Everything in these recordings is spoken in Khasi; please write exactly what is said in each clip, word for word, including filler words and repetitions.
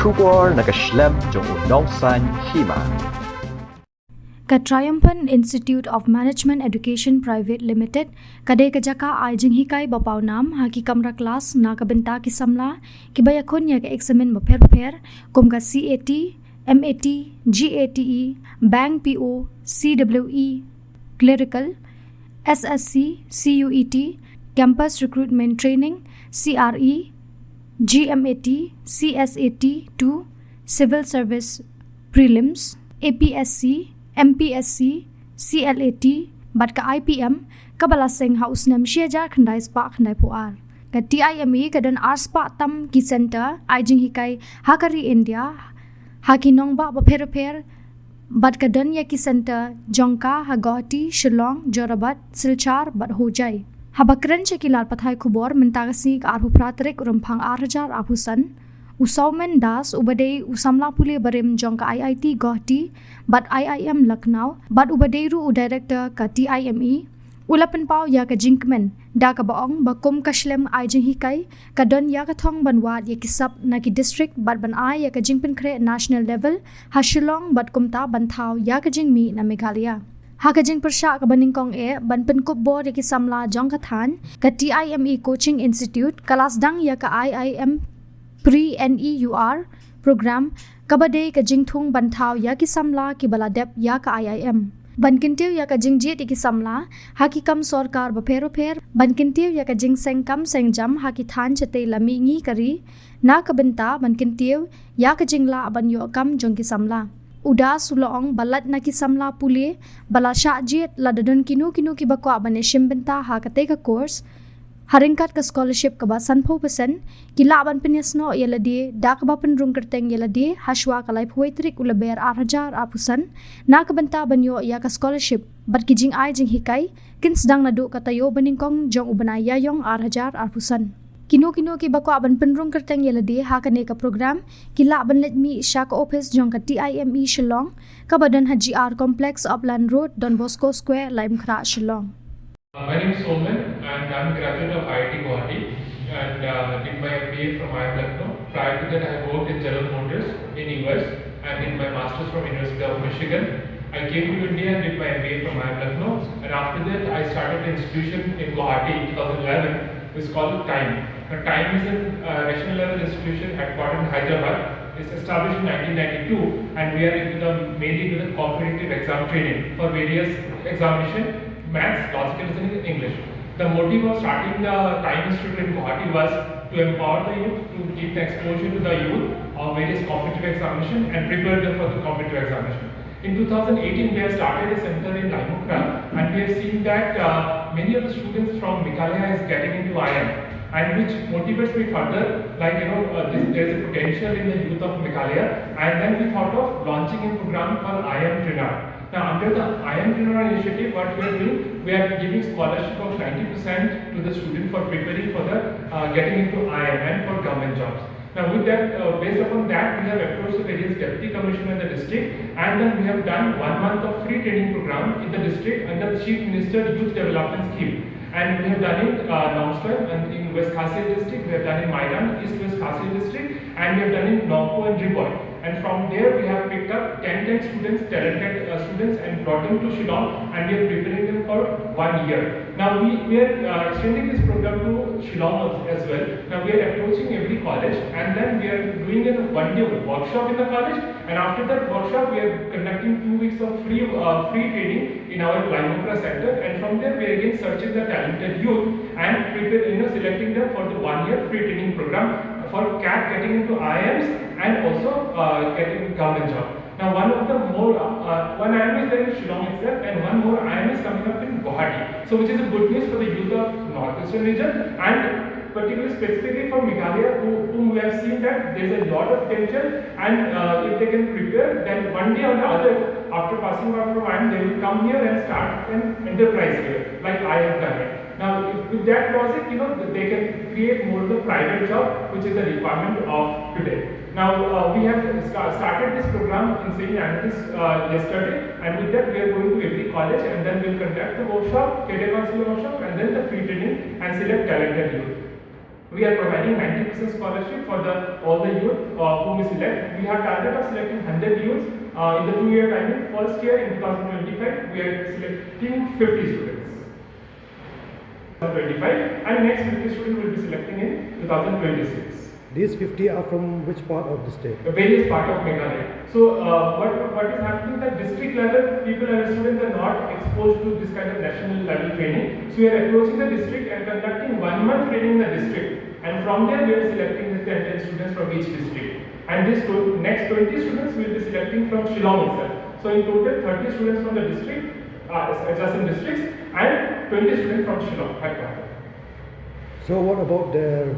Khubor na ka shlem jong u nongsaiñ hima. Ka Triumphant Institute of Management Education Private Limited ka dei ka jaka ai jinghikai ba pawnam ha ki kamra klas na ka bynta ki samla kiba ïakhun ïa ka eksamin bapher bapher kum ka C A T, M A T, G A T E, Bank P O, C W E, Clerical, S S C, C U E T, Campus Recruitment Training, C R E, G M A T, C S A T two, Civil Service Prelims, A P S C, M P S C, C L A T, bad ka I P M, kaba la seng ha u snem shi hajar khyndai spah khyndaiphew ar. Ka T I M E ka don ar spah tam ki center ai jinghikai ha ka ri India, ha ki nongbah bapher bapher, bad ka don ïa ki center jong ka ha Guwahati, Shillong, Jorabat, Silchar, bad Hojai. Haba kren sha ki lad pathai khubor mynta ka sngi ka arphew phra tarik u Rymphang ar hajar arphew san, u Soumen Das uba dei u samla pule barim jong ka I I T Guwahati bad I I M Lucknow bad uba dei ruh u director ka T I M E, u la pynpaw ïa ka jingkmen da kaba ong ba kum ka shlem ai jinghikai ka don ïa ka thong ban wad ïa ki sap na ki district bad ban ai ïa ka jingpynkhreh national level ha Shillong bad kumta ban thaw ïa ka jingmih na Meghalaya. Ha ka jingpyrshah kaba nyngkong eh ban pynkup bor ïa ki samla jong ka thaiñ, ka T I M E Coaching Institute ka la sdang ïa ka I I M Pre N E U R program, kaba dei ka jingthung ban thaw ïa ki samla kiba la dep ïa ka I I M. Ban kyntiew ïa ka jingjied ïa ki samla ha ki kam sorkar bapher bapher, ban kyntiew ïa ka jingseng kam seng jam ha ki thaiñ shatei la mihngi ka ri, na ka bynta ban kyntiew ïa ka jinglah ban ïoh kam jong ki samla. U Das u la ong ba lait na ki samla pule ba la shah jied, lada don kino kino kiba kwah ban ïashim bynta ha katei ka course, ha ryngkat ka scholarship kaba sanphew percent, ki lah ban pynïasnoh ïa lade da kaba pynrung kyrteng ïa lade ha shuwa ka laiphew wei tarik u Lber ar hajar arphew san, na ka bynta ban ïoh ïa ka scholarship bad ki jingai jinghikai kin sdang naduh ka taïew ba nyngkong jong u bnai Ïaïong ar hajar arphew san. Kino kino kiba kwah ban pynrung kyrteng ïa lade ha kane ka program ki lah ban leit mih sha ka ophis jong ka T I M E Shillong, kaba don ha G R Complex, Upland Road, Don Bosco Square, Laitumkhrah, Shillong. Uh, my name is Soumen, and I'm a graduate of I I T Guwahati, and uh, did my M B A from I I M Lucknow. Prior to that, I worked in General Motors in U S and did my master's from University of Michigan. I came to India and did my M B A from I I M Lucknow, and after that, I started an institution in Guwahati in two thousand eleven. It's called Time. Now, Time is a uh, national level institution headquartered in Hyderabad. It's established in nineteen ninety-two, and we are into the mainly into the competitive exam training for various examination, maths, logical reasoning, English. The motive of starting the Time Institute in Guwahati was to empower the youth, to give the exposure to the youth of various competitive examination and prepare them for the competitive examination. In two thousand eighteen, we have started a center in Laitumkhrah, and we have seen that uh, many of the students from Meghalaya is getting into I I M, and which motivates me further, like, you know, uh, this, there is a potential in the youth of Meghalaya, and then we thought of launching a program called I I M Trainer. Now, under the I I M Trainer initiative, what we are doing, we are giving scholarship of ninety percent to the student for preparing for the uh, getting into I I M and for government jobs. Now, with that, uh, based upon that, we have approached the various deputy commissioner in the district, and then we have done one month of free training program in the district under the Chief Minister Youth Development Scheme. And we have done in uh, Nongstoin and in West Khasi Hills district, we have done in Mairang, East West Khasi Hills district, and we have done in Nongpoh and Ri Bhoi. And from there, we have picked up ten, ten students, talented uh, students, and brought them to Shillong, and we are preparing them for one year. Now, we, we are uh, extending this program to Shillong as well. Now, we are approaching every college, and then we are doing a one-day workshop in the college, and after that workshop, we are conducting two weeks of free uh, free training in our Laitumkhrah center, and from there, we are again searching the talented youth and prepare, you know, selecting them for the one-year free training program for CAT getting into I I Ms and also uh, getting government job. Now, one of the more, uh, one I I M is there in Shillong itself, and one more I I M is coming up in Guwahati. So, which is a good news for the youth of Northeastern region, and particularly specifically for Meghalaya, who, whom we have seen that there is a lot of potential, and uh, if they can prepare, then one day or the other, after passing out from I I M, they will come here and start an enterprise here, like I have done it. Now, if, with that logic, you know, they can create more the private job, which is the requirement of today. Now, uh, we have sta- started this program in Saint Andrews uh, yesterday, and with that, we are going to every college, and then we'll conduct the workshop, career counseling workshop, and then the free training and select talented youth. We are providing ninety percent scholarship for the all the youth uh, whom we select. We have target of selecting hundred youths uh, in the two-year timing. First year in two thousand twenty-five, we are selecting fifty students. twenty-five, and next fifty students will be selecting in two thousand twenty-six. These fifty are from which part of the state? The various part of Meghalaya. So uh, what what is happening at district level, people and students are not exposed to this kind of national level training. So we are approaching the district and conducting one month training in the district, and from there we are selecting the ten students from each district. And this to, next twenty students will be selecting from Shillong itself. So in total, thirty students from the district, uh, adjacent districts, and twenty students from Shillong headquarters. So what about their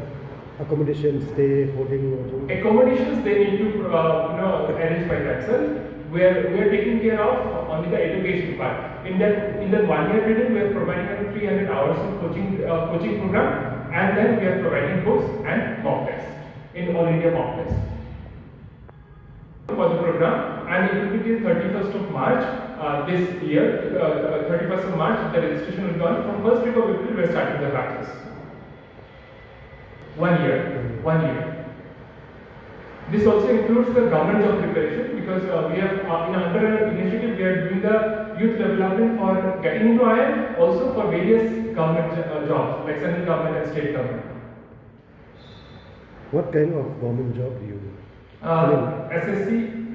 accommodation, stay, holding? Accommodations they need to uh, you know arrange by themselves. We are we are taking care of only the education part. In that in that one year training, we are providing around three hundred hours of coaching uh, coaching program, and then we are providing books and mock test in all India mock test for the program, and it will be till thirty-first of March uh, this year. Uh, uh, thirty-first of March, the registration will be on. From first week of April, we are starting the batches. One year, one year. This also includes the government job preparation because uh, we have uh, in under our initiative we are doing the youth development for getting into I I M, also for various government uh, jobs like central government and state government. What kind of government job do you do? Uh, S S C,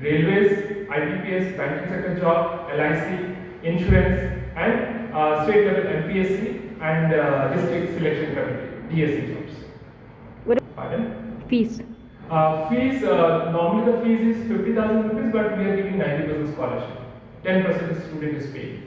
railways, I B P S, banking sector job, L I C, insurance, and uh, state level M P S C and uh, district selection committee, D S C jobs. What- Pardon? Fees. Uh, fees, uh, normally the fees is fifty thousand rupees, but we are giving ninety percent scholarship. Ten percent the student is paying.